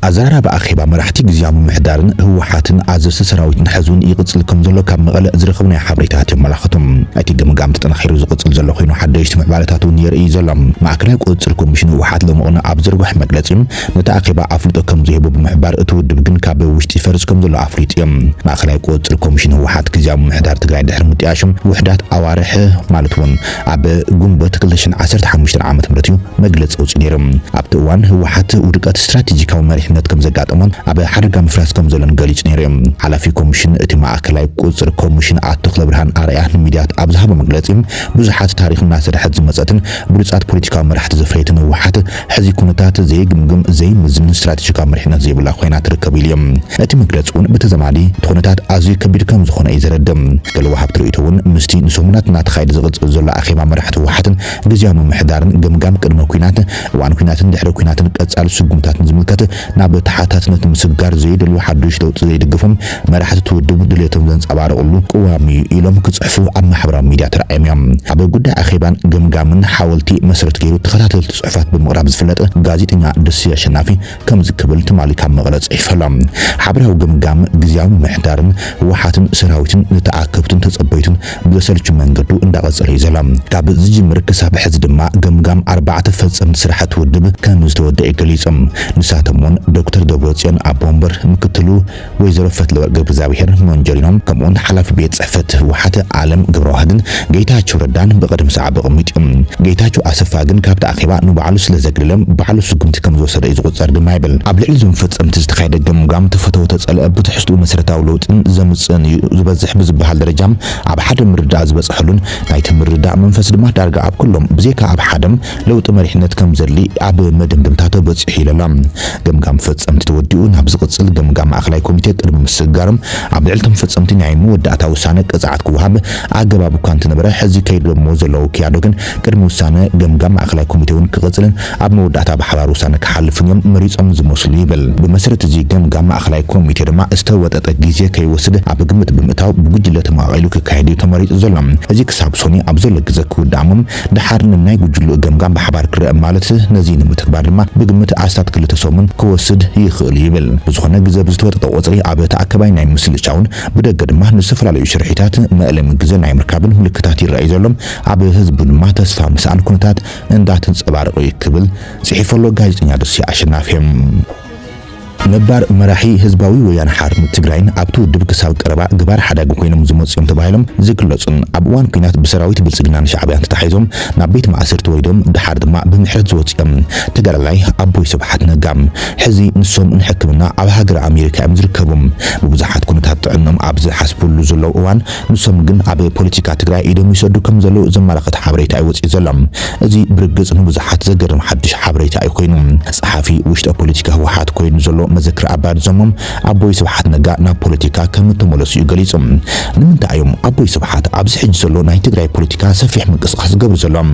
ኣዘራርባ ኣኼባ መራሕቲ ግዝያዊ ምምሕዳርን ህወሓትን ኣዘዝቲ ሰራዊትን ሕዚ እውን ይቕጽል ከም ዘሎ ካብ መቐለ ዝረኸብናዮ ሓበሬታታት የመላኽቱ። እቲ ገምጋም ተጠናኺሩ ዝቕጽል ዘሎ ኮይኑ፣ ሓደሽቲ ምዕባለታት እውን የርኢ ዘሎ። ማእከላይ ቁጽጽር ኮሚሽን ህወሓት ሎሚ ቅነ ኣብ ዝርግሐ መግለጺ፣ ነቲ ኣኼባ ኣፍልጦ ከም ዘይህቦ ብምሕባር፣ እቲ ውድብ ግን ካብ ውሽጢ ይፈርስ ከም ዘሎ ኣፍሊጡ እዩ። ማእከላይ ቁጽጽር ኮሚሽን ህወሓት ግዝያዊ ምምሕዳር ትግራይ ድሕሪ ምጥያሹ ውሑዳት ኣዋርሕ፣ ማለት እውን ኣብ ግንቦት ክልተ ሽሕን ዓሰርተ ሓሙሽተን ዓመተ ምህረት እዩ መግለጺ ኣውጺኡ ነይሩ። ኣብቲ እዋን ህወሓት ውድቀት ስትራቴጂካዊ መሪሕነት ከም ዘጋጠሞን ኣብ ሓደጋ ምፍራስ ከም ዘሎን ገሊጹ ነይሩ እዩ። ሓላፊ ኮሚሽን እቲ ማእከላይ ቁጽጽር ኮሚሽን ኣቶ ክለብርሃን ኣርኣያ ንሚድያት ኣብ ዝሃቦ መግለጺ፣ ብዙሓት ታሪኽ እናሰርሐት ዝመጸትን ብሉጻት ፖለቲካዊ መራሕቲ ዘፍረየትን ህወሓት፣ ሕዚ ኩነታት ዘይግምግም ዘይምዝምን ስትራቴጂካዊ መሪሕነት ዘይብላ ኮይና ትርከብ ኢሉ እዩ። እቲ መግለጺ እውን ብተዘማዲ እቲ ኩነታት ኣዝዩ ከቢድ ከም ዝኾነ እዩ ዘረድእ። ገለ ወሃብቲ ርእይቶ እውን ምስቲ ንሰሙናት እናተኻየደ ዝቕጽል ዘሎ ኣኼባ መራሕቲ ህወሓትን ግዝያዊ ምምሕዳርን፣ ገምጋም ቅድመ ኲናት፣ እዋን ኲናትን ድሕሪ ኲናትን ቀጻሊ ስጉምታትን ዝምልከት ናብ ተሓታትነት ምስግጋር ዘይደልዩ ሓዱሽ ለውጢ ዘይድግፎም መራሕቲ እቲ ውድብ ድሌቶም ዘንጸባርቕሉ ቅዋም እዩ ኢሎም ክጽሕፉ ኣብ ማሕበራዊ ሚድያ ተራእዮም እዮም። ኣብ ጉዳይ ኣኼባን ገምጋምን ሓወልቲ መሰረት ገይሩ ተኸታተልቲ ጽሑፋት ብምቕራብ ዝፍለጥ ጋዜጠኛ ደሴ ኣሸናፊ ከምዚ ክብል ትማሊ ካብ መቐለ ጽሒፉ ኣሎ። ሓበራዊ ገምጋም ግዝያዊ ምምሕዳርን ህወሓትን ሰራዊትን ንተኣከብቱን ተጸበይቱን ብዘሰልቹ መንገዱ እንዳቐጸለ እዩ ዘሎ። ካብ ዝጅምር ክሳብ ሕዚ ድማ ገምጋም ኣርባዕተ ፈጸምቲ ስራሕቲ ውድብ ከም ዝተወደአ እዩ ገሊጹ። ንሳቶም እውን ዶክተር ደብረጽዮን ኣቦወንበር፣ ምክትሉ ወይዘሮ ፈትለወርቅ ገብረእግዚኣብሄር ሞንጀሪኖ፣ ከምኡውን ሓላፊ ቤት ጽሕፈት ህወሓት ኣለም ገብረዋህድን ጌታቸው ረዳን ብቕደም ሰዓብ ኣቐሚጡ እዩ። ጌታቸው ኣሰፋ ግን ካብቲ ኣኼባ ንባዕሉ ስለ ዘግለለ፣ ባዕሉ ስጉምቲ ከም ዝወሰደ እዩ ዝቑጸር ድማ ይብል። ኣብ ልዕሊ እዞም ፈጸምቲ ዝተኻየደ ገምጋም፣ ተፈተወ ተጸልአ፣ ብትሕዝትኡ መሰረታዊ ለውጥን ዘምጽእን እዩ ዝበዝሕ ብዝበሃል ደረጃ ኣብ ሓደ ምርዳእ ዝበጽሐሉን፣ ናይቲ ምርዳእ መንፈስ ድማ ዳርጋ ኣብ ኩሎም፣ ብዘይካ ኣብ ሓደም፣ ለውጢ መሪሕነት ከም ዘድሊ ኣብ መደምደምታ ተበጺሑ ኢሉ ኣሎ። ገምጋም ፈጸምቲ ተወዲኡ ናብ ዝቕጽል ገምጋም ማእከላይ ኮሚቴ ቅድሚ ምስግጋሮም፣ ኣብ ልዕሊ እቶም ፈጸምቲ ናይ መወዳእታ ውሳነ ቅጽዓት ክወሃብ ኣገባብ እኳ እንተነበረ፣ ሕዚ ከይዶሞ ዘለዉ ክያዶ ግን ቅድሚ ውሳነ ገምጋም ማእከላይ ኮሚቴ እውን ክቕጽልን ኣብ መወዳእታ ብሓባር ውሳነ ክሓልፍን እዮም መሪጾም ዝመስሉ ይብል። ብመሰረት እዚ ገምጋም ማእከላይ ኮሚቴ ድማ ዝተወጠጠ ግዜ ከይወስድ ኣብ ግምት ብምእታው ብጉጅለ ተመቓቒሉ ክካየድ እዩ ተመሪጹ ዘሎ። እዚ ክሳብ ሶኒ ኣብ ዘሎ ግዜ ክውዳእ እሞ፣ ድሓር ንናይ ጉጅልኡ ገምጋም ብሓባር ክረአ ማለት፣ ነዚ ንምትግባር ድማ ብግምት ኣስታት ክልተ ሰሙን ክወስድ ይኽእል እዩ ይብል። ብዝኾነ ግዜ ብዝተወጠጠ ቁጽሪ ኣብ ተኣከባይ ናይ ምስልቻውን ብደገ ድማ ንዝተፈላለዩ ሽርሒታት መእለሚ ግዜ ናይ ምርካብን ምልክታት ይረኣዩ ዘሎ። ኣብ ህዝቡ ድማ ተስፋ ምስኣን ኩነታት እንዳተንጸባረቑ እዩ ክብል ጽሒፉ ኣሎ ጋዜጠኛ ደሴ ኣሸናፊ። ነባር መራሒ ህዝባዊ ወያነ ሓርነት ትግራይን ኣብቲ ውድብ ክሳብ ቀረባ ግባር ሓዳጊ ኮይኖም ዝመጹ እዮም ተባሂሎም ዝግለጹን ኣብ እዋን ኲናት ብሰራዊት ብልጽግናን ሻዕብያን ተታሒዞም ናብ ቤት ማእሰርቲ ወሪዶም ድሓር ድማ ብምሕረት ዝወጹ እዮም። ተጋዳላይ ኣቦይ ስብሓት ነጋ። ሕዚ ንሶም ንሕክምና ኣብ ሃገረ ኣሜሪካ እዮም ዝርከቡ። ብብዙሓት ኩነታት ጥዕኖም ኣብ ዝሓስብሉ ዘለዉ እዋን፣ ንሶም ግን ኣብ ፖለቲካ ትግራይ ኢዶም ይሰዱ ከም ዘለዉ ዘመላኽት ሓበሬታ እዩ ወጺኡ ዘሎ። እዚ ብርግጽ ንብዙሓት ዘገርም ሓድሽ ሓበሬታ እዩ ኮይኑ። ጸሓፊ ውሽጠ ፖለቲካ ህወሓት ኮይኑ ዘሎ መዘክር ኣባዲ ዘሞም ኣቦይ ስብሓት ነጋ ናብ ፖለቲካ ከም እተመለሱ እዩ ገሊጹ። ንምንታይ እዮም ኣቦይ ስብሓት ኣብዚ ሕጂ ዘሎ ናይ ትግራይ ፖለቲካ ሰፊሕ ምንቅስቓስ ዝገብሩ ዘለዉ?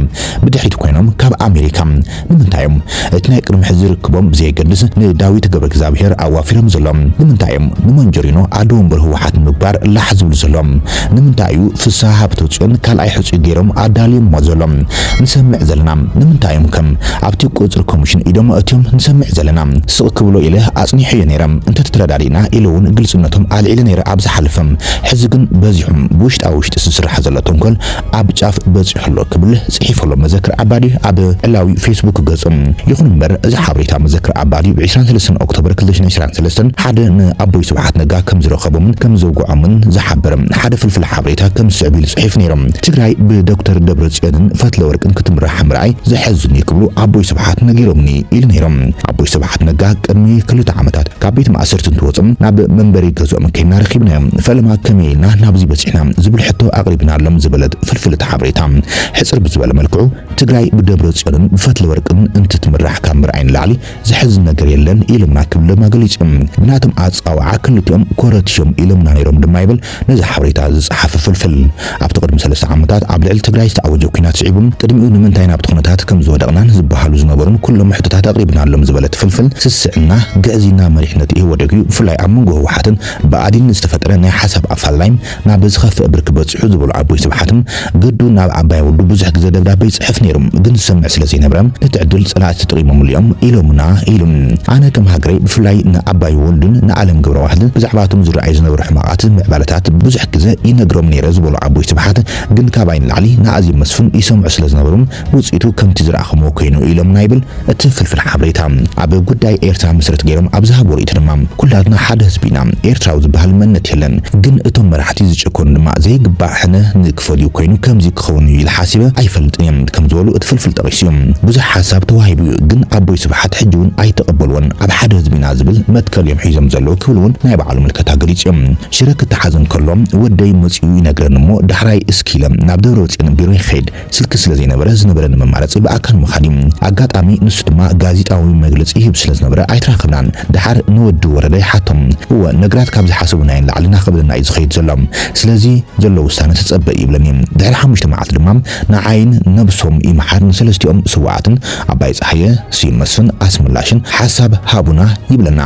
ብድሕሪት ኮይኖም ካብ ኣሜሪካ ንምንታይ እዮም? እቲ ናይ ቅድሚ ሕዚ ርክቦም ብዘየገድስ ንዳዊት ገብረ እግዚኣብሔር ኣዋፊሮም ዘለዉ ንምንታይ እዮም? ንሞንጀሪኖ ኣደ ወንበር ህወሓት ንምግባር ላሕ ዝብሉ ዘለዉ ንምንታይ እዩ? ፍስሃ ሃብተጽዮን ካልኣይ ሕጹይ ገይሮም ኣዳልዮሞ ዘለዉ ንሰምዕ ዘለና ንምንታይ እዮም? ከም ኣብቲ ቁጽሪ ኮሚሽን ኢዶም ኣእትዮም ንሰምዕ ዘለና። ስቕ ክብሎ ኢለ ኣጽኒሐዮ ነይረ። እንተተረዳዲእና ኢለ እውን ግልጽነቶም ኣልዒለ ነይረ ኣብ ዝሓለፈ። ሕዚ ግን በዚሖም ብውሽጣ ውሽጢ ዝስራሕ ዘሎ ተንኮል ኣብ ጫፍ በጺሑ ኣሎ ክብል ጽሒፉ ኣሎ መዘክር ኣባዲ ኣብ ዕላዊ ፌስቡክ ገጹ። ይኹን እምበር እዚ ሓበሬታ መዘክር ኣባዲ ብ ዕስራን ሰለስተን ኦክቶበር ክልተ ሽሕን ዕስራን ሰለስተን ሓደ ንኣቦይ ስብሓት ነጋ ከም ዝረኸቦምን ከም ዘውግዖምን ዝሓበረ ሓደ ፍልፍል ሓበሬታ ከም ዝስዕብ ኢሉ ጽሒፉ ነይሩ። ትግራይ ብዶክተር ደብረጽዮንን ፈትለወርቅን ክትምራሕ ምርኣይ ዘሐዝን እዩ ክብሉ ኣቦይ ስብሓት ነጊሮምኒ ኢሉ ነይሮም። ኣቦይ ስብሓት ነጋ ቅድሚ ክልተ ዓመታት ካብ ቤት ማእሰርቲ እንትወጹ ናብ መንበሪ ገዝኦም ከይና ረኺብናዮም። ፈለማ ከመይ ኢልና ናብዚ በጺሕና ዝብል ሕቶ ኣቕሪብናሎም ዝበለት ፍልፍልቲ ሓበሬታ፣ ሕጽር ብዝበለ መልክዑ ትግራይ ብደብረ ጽዮንን ብፈትለ ወርቅን እንትትምራሕ ካብ ምርኣይ ንላዕሊ ዘሕዝን ነገር የለን ኢሎምና ክብሉ ድማ ገሊጾም። ብናቶም ኣጸዋውዓ ክልቲኦም ኮረት እዮም ኢሎምና ነይሮም ድማ ይብል ነዚ ሓበሬታ ዝጸሓፈ ፍልፍል። ኣብቲ ቅድሚ ሰለስተ ዓመታት ኣብ ልዕሊ ትግራይ ዝተኣወጀ ኲናት ስዒቡ ቅድሚኡ ንምንታይ ናብቲ ኩነታት ከም ዝወደቕናን ዝበሃሉ ዝነበሩን ኩሎም ሕቶታት ኣቕሪብናሎም ዝበለት ፍልፍል ስስዕና ግዕዝይና ናብ መሪሕነት ኢህወደግ እዩ። ብፍላይ ኣብ መንጎ ህወሓትን ብኣዴንን ዝተፈጠረ ናይ ሓሳብ ኣፈላላይም ናብ ዝኸፍእ ብርኪ በፂሑ ዝበሉ ኣቦይ ስብሓትም፣ ገዱ ናብ ኣባይ ወልዱ ብዙሕ ግዜ ደብዳቤ ይፅሕፍ ነይሩ፣ ግን ዝሰምዕ ስለ ዘይነበረ ነቲ ዕድል ፀላእቲ ተጠቒሞምሉ እዮም ኢሎምና ኢሉ። ኣነ ከም ሃገረይ ብፍላይ ንኣባይ ወልዱን ንኣለም ገብረዋህድን ብዛዕባቶም ዝረኣዩ ዝነበሩ ሕማቓት ምዕባለታት ብዙሕ ግዜ ይነግሮም ነይረ ዝበሉ ኣቦይ ስብሓት፣ ግን ካባይ ንላዕሊ ንኣዜብ መስፍን ይሰምዑ ስለ ዝነበሩ ውፅኢቱ ከምቲ ዝረኣኹምዎ ኮይኑ ኢሎምና ይብል እቲ ፍልፍል ሓበሬታ። ኣብ ጉዳይ ኤርትራ መሰረት ገይሮም ኣብ ዝሃብዎ ርእይቶ ድማ፣ ኩላትና ሓደ ህዝቢ ኢና፣ ኤርትራዊ ዝበሃል መንነት የለን፣ ግን እቶም መራሕቲ ዝጭኮኑ ድማ ዘይግባእ ሕነ ንክፈልዩ ኮይኑ ከምዚ ክኸውን እዩ ኢለ ሓሲበ ኣይፈልጥን እየ ከም ዝበሉ እቲ ፍልፍል ጠቒሱ እዩ። ብዙሕ ሓሳብ ተዋሂቡ እዩ፣ ግን ኣቦይ ስብሓት ሕጂ እውን ኣይተቐበልዎን። ኣብ ሓደ ህዝቢ ኢና ዝብል መትከል እዮም ሒዞም ዘለዉ ክብል እውን ናይ ባዕሉ ምልከታ ገሊጹ እዩ። ሽረ ክተሓዝ እንከሎ ወደይ መጺኡ ይነግረኒ እሞ ዳሕራይ እስኪ ኢለ ናብ ደብረጽዮን ቢሮ ይኸይድ። ስልኪ ስለ ዘይነበረ ዝነበረኒ መማረጺ ብኣካል ምኻድ እዩ። ኣጋጣሚ ንሱ ድማ ጋዜጣዊ መግለጺ ይህብ ስለ ዝነበረ ኣይተራኸብናን። ደሓር ንወዲ ወረደ ይሓቶም። እወ፣ ነገራት ካብ ዝሓሰብናዮ ንላዕሊ እናኸበደና እዩ ዝኸይድ ዘሎ። ስለዚ ዘሎ ውሳነ ተጸበ ይብለኒ። ድሕሪ ሓሙሽተ መዓልቲ ድማ ንዓይን ነብሶም ይምሓር ንሰለስቲኦም ስውኣትን ኣባይ ጸሃየ፣ ስዩም መስፍን፣ ኣስመላሽን ሓሳብ ሃቡና ይብለና።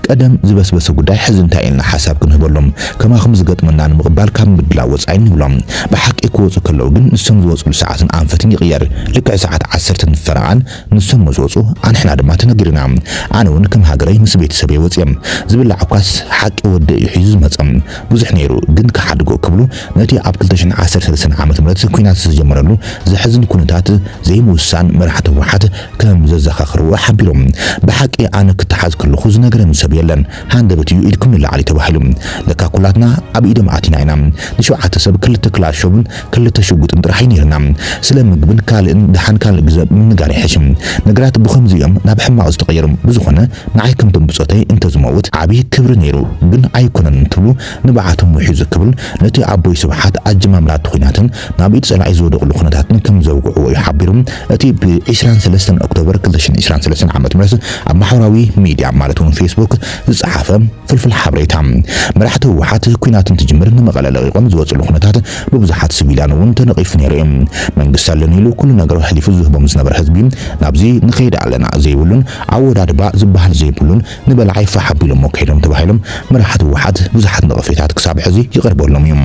ቀደም ዝበስበሰ ጉዳይ ሕዚ እንታይ ኢልና ሓሳብ ክንህበሎም? ከማኹም ዝገጥመና ንምቕባል ካብ ምድላው ወጻኢ ንብሎም። ብሓቂ ክወጹ ከለዉ ግን ንሶም ዝወጹሉ ሰዓትን ኣንፈትን ይቕየር። ልክዕ ሰዓት ዓሰርተ ፈረቓን ንሶም ምስ ወጹ ኣንሕና ድማ ተነጊርና። ኣነ እውን ከም ሃገረይ ምስ ቤተሰበይ ወጽየ። ዝብላዕ እኳስ ሓቂ ወዲ እዩ ሒዙ ዝመጸ። ብዙሕ ነይሩ ግን ክሓድጎ ክብሉ ነቲ ኣብ ክልተ ሽሕን ዓሰርተ ሰለስተን ዓመተ ምህረት ኲናት ዝተጀመረሉ ዘሕዝን ኩነታት ዘይምውሳን መራሕቲ ህወሓት ከም ዘዘኻኽርዎ ሓቢሮም። ብሓቂ ኣነ ክተሓዝ ከለኹ ዝነገረኒ ሰብ የለን። ሃንደበት እዩ ኢድኩም ንላዕሊ ተባሂሉ። ለካ ኩላትና ኣብ ኢዶም ኣቲና ኢና። ንሸውዓተ ሰብ ክልተ ክላሾብን ክልተ ሽጉጥን ጥራሕ እዩ ነይርና። ስለ ምግብን ካልእን ደሓን ካልእ ግዘ ምንጋር ይሕሽ። ነገራት ብኸምዚ እዮም ናብ ሕማቕ ዝተቐየሩ። ብዝኾነ ንዓይ ከምቶም ብጾተይ እንተዝመውት ዓብዪ ክብሪ ነይሩ፣ ግን ኣይኮነን እንትብሉ ንብዓቶም ውሒዙ ክብል ነቲ ኣቦይ ስብሓት ኣጀማምራ እቲ ኲናትን ናብ ኢድ ጸላኢ ዝወደቕሉ ኩነታትን ከም ዘውግዕዎ እዩ ሓቢሩ። እቲ ብ ዕስራን ሰለስተን ኦክቶበር ክልተ ሽሕን ዕስራን ሰለስተን ዓመተ ምህረት ኣብ ማሕበራዊ ሚድያ ማለት እውን ፌስቡክ ዝጸሓፈ ፍልፍል ሓበሬታ። መራሕቲ ህወሓት ኲናት እንትጅምር ንመቐለ ለቒቖም ዝወፅሉ ኩነታት ብብዙሓት ሲቪልያን እውን ተነቒፉ ነይሩ እዩ። መንግስቲ ኣለኒ ኢሉ ኩሉ ነገሩ ኣሕሊፉ ዝህቦም ዝነበረ ህዝቢ ናብዚ ንኸይድ ኣለና ዘይብሉን ኣወዳድባ ዝበሃል ዘይብሉን ንበላዓይ ፋሕ ኣቢሎሞ ከይዶም ተባሂሎም መራሕቲ ህወሓት ብዙሓት ነቐፌታት ክሳብ ሕዚ ይቐርበሎም እዩ።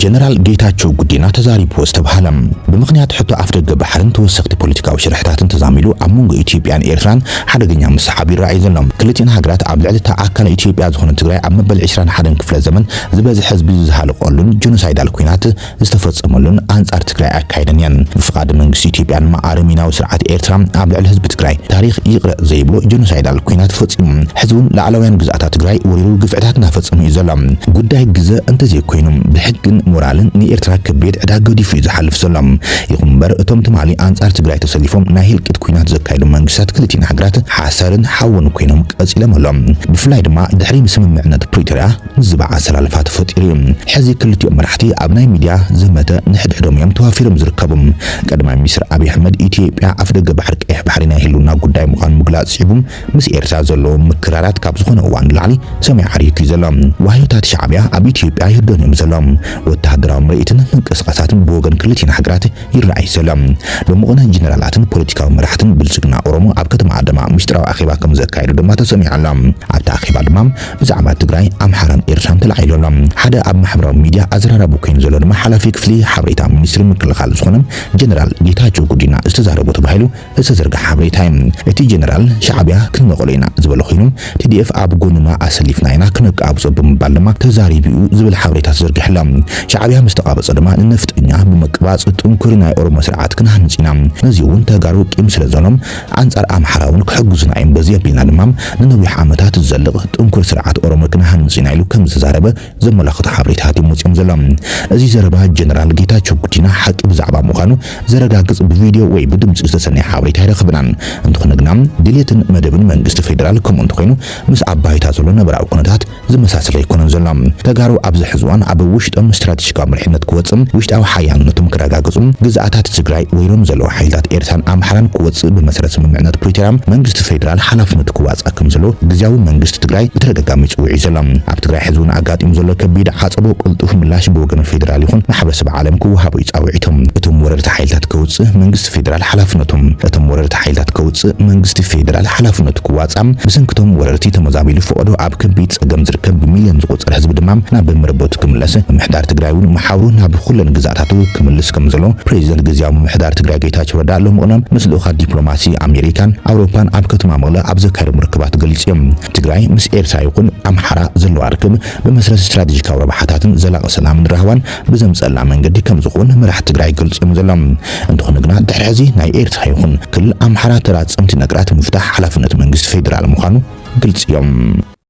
ጀነራል ጌታቸው ጉዲና ተዛሪብዎ ዝተባህለ። ብምኽንያት ሕቶ ኣፍደገ ባሕርን ተወሰኽቲ ፖለቲካዊ ሽርሕታትን ተዛሚዱ ኣብ መንጎ ኢትዮጵያን ኤርትራን ሓደገኛ ምስሓብ ይረኣይ ዘሎ። ክልቲኣን ሃገራት ኣብ ልዕሊ እታ ኣካል ኢትዮጵያ ዝኾነት ትግራይ ኣብ መበል ዕስራን ሓደን ክፍለ ዘመን ዝበዝሐ ህዝቢ ዝሃለቀሉን ጀኖሳይዳል ኲናት ዝተፈጸመሉን ኣንጻር ትግራይ ኣካይደን እየን። ብፍቓድ መንግስቲ ኢትዮጵያ ድማ ኣረሜናዊ ስርዓት ኤርትራ ኣብ ልዕሊ ህዝቢ ትግራይ ታሪኽ ይቕረ ዘይብሎ ጀኖሳይዳል ኲናት ፈጺሙ። ሕዚ እውን ላዕላውያን ግዝኣታት ትግራይ ወሪሩ ግፍዕታት እናፈጸመ እዩ ዘሎ። ጉዳይ ግዘ እንተዘይኮይኑ ብሕግን ሞራልን ንኤርትራ ከቢድ ዕዳ ገዲፉ እዩ ዝሓልፍ ዘሎ። ይኹን እምበር እቶም ትማሊ ኣንጻር ትግራይ ተሰሊፎም ናይ ህልቂት ኲናት ዘካየዱ መንግስታት ክልቲኣን ሃገራት ሓሰርን ሓውን ኮይኖም ቀጺሎም ኣለዉ። ብፍላይ ድማ ድሕሪ ስምምዕነት ፕሪቶርያ ምዝባዕ ኣሰላልፋ ተፈጢሩ እዩ። ሕዚ ክልቲኦም መራሕቲ ኣብ ናይ ሚድያ ዘመተ ንሕድሕዶም እዮም ተዋፊሮም ዝርከቡ። ቀዳማይ ሚኒስትር ኣብይ ኣሕመድ ኢትዮጵያ ኣፍደገ ባሕሪ ቀይሕ ባሕሪ ናይ ህልውና ጉዳይ ምዃኑ ምግላጽ ስዒቡ ምስ ኤርትራ ዘለዎ ምክራራት ካብ ዝኾነ እዋን ንላዕሊ ሰማይ ዓሪጉ እዩ ዘሎ። ዋህዮታት ሻዕብያ ኣብ ኢትዮጵያ ይህደኑ እዮም ዘሎ። ወተሃደራዊ ምርኢትን ምንቅስቃሳትን ብወገን ክልቲኣን ሃገራት ይረኣይ ዘሎ። ሎሚ ቅነ ጀነራላትን ፖለቲካዊ መራሕትን ብልጽግና ኦሮሞ ኣብ ከተማ ኣዳማ ምስጢራዊ ኣኼባ ከም ዘካየዱ ድማ ተሰሚዑ ኣሎ። ኣብቲ ኣኼባ ድማ ብዛዕባ ትግራይ፣ ኣምሓራን ኤርትራን ተላዒሉ ኣሎ። ሓደ ኣብ ማሕበራዊ ሚድያ ኣዘራራቢ ኮይኑ ዘሎ ድማ ሓላፊ ክፍሊ ሓበሬታ ሚኒስትሪ ምክልኻል ዝኾነ ጀነራል ጌታቸው ጉዲና ዝተዛረቦ ተባሂሉ ዝተዘርግሐ ሓበሬታ እዩ። እቲ ጀነራል ሻዕብያ ክንመቐሎ ኢና ዝበለ ኮይኑ፣ ቲ ዲ ኤፍ ኣብ ጎንና ኣሰሊፍና ኢና ክነቃብጾ ብምባል ድማ ተዛሪቡ እዩ ዝብል ሓበሬታ ተዘርጊሑ ኣሎ። ሻዕብያ ምስ ተቓበጸ ድማ ንነፍጠኛ ብምቅባጽ ጥንኩር ናይ ኦሮሞ ስርዓት ክንሃንጽ ኢና። ነዚ እውን ተጋሩ ቂም ስለ ዘሎም ኣንጻር ኣምሓራ እውን ክሕግዙና እዮም። በዚ ኣቢልና ድማ ንነዊሕ ዓመታት ዝዘልቕ ጥንኩር ስርዓት ኦሮሞ ክንሃንጽ ኢና ኢሉ ከም ዝተዛረበ ዘመላኽቱ ሓበሬታት እዮም ወጺኦም ዘለዉ። እዚ ዘረባ ጀነራል ጌታቸው ጉዲና ሓቂ ብዛዕባ ምዃኑ ዘረጋግጽ ብቪድዮ ወይ ብድምጺ ዝተሰነየ ሓበሬታ ኣይረኸብናን። እንተኾነ ግና ድሌትን መደብን መንግስቲ ፌደራል ከምኡ እንተኾይኑ ምስ ኣብ ባይታ ዘሎ ነባራዊ ኩነታት ዝመሳሰል ኣይኮነን ዘሎ። ተጋሩ ኣብዚ ሕዚ እዋን ኣብ ውሽጦም ስትራቴጂካዊ መሪሕነት ክወፅእ፣ ውሽጣዊ ሓያልነቶም ክረጋግፁ፣ ግዝኣታት ትግራይ ወይሎም ዘለዉ ሓይልታት ኤርትራን ኣምሓራን ክወፅእ ብመሰረት ስምምዕነት ፕሪቶርያ መንግስቲ ፌዴራል ሓላፍነቱ ክዋፃእ ከም ዘሎ ግዝያዊ መንግስቲ ትግራይ ብተደጋጋሚ ይፅውዕ እዩ ዘሎ። ኣብ ትግራይ ሕዚ እውን ኣጋጢሙ ዘሎ ከቢድ ዓፀቦ ቅልጡፍ ምላሽ ብወገን ፌዴራል ይኹን ማሕበረሰብ ዓለም ክወሃቦ እዩ ፃውዒቶም። እቶም ወረርቲ ሓይልታት ከውፅእ መንግስቲ ፌዴራል ሓላፍነቶም እቶም ወረርቲ ሓይልታት ከውፅእ መንግስቲ ፌዴራል ሓላፍነቱ ክዋፃ፣ ብሰንክቶም ወረርቲ ተመዛቢሉ ፈቐዶ ኣብ ከቢድ ፀገም ዝርከብ ብሚልዮን ዝቑፀር ህዝቢ ድማ ናብ መረበቱ ክምለስ፣ ምምሕዳር ትግራይ እውን መሓውሩ ናብ ኩለን ግዛታቱ ክምልስ ከም ዘሎ ፕሬዚደንት ግዝያዊ ምምሕዳር ትግራይ ጌታቸው ረዳ ሎምቕነ ምስ ልኡኻት ዲፕሎማሲ ኣሜሪካን ኣውሮፓን ኣብ ከተማ መቐለ ኣብ ዘካየዶም ርክባት ገሊፅዮም። ትግራይ ምስ ኤርትራ ይኹን ኣምሓራ ዘለዋ ርክብ ብመሰረት ስትራቴጂካዊ ረብሓታትን ዘላቒ ሰላምን ራህዋን ብዘምፀላ መንገዲ ከም ዝኸውን መራሕ ትግራይ ገልፅዮም ዘሎ። እንተኾነ ግና ድሕሪ ሕዚ ናይ ኤርትራ ይኹን ክልል ኣምሓራ ተራፀምቲ ነገራት ምፍታሕ ሓላፍነት መንግስቲ ፌዴራል ምዃኑ ግልፂ እዮም።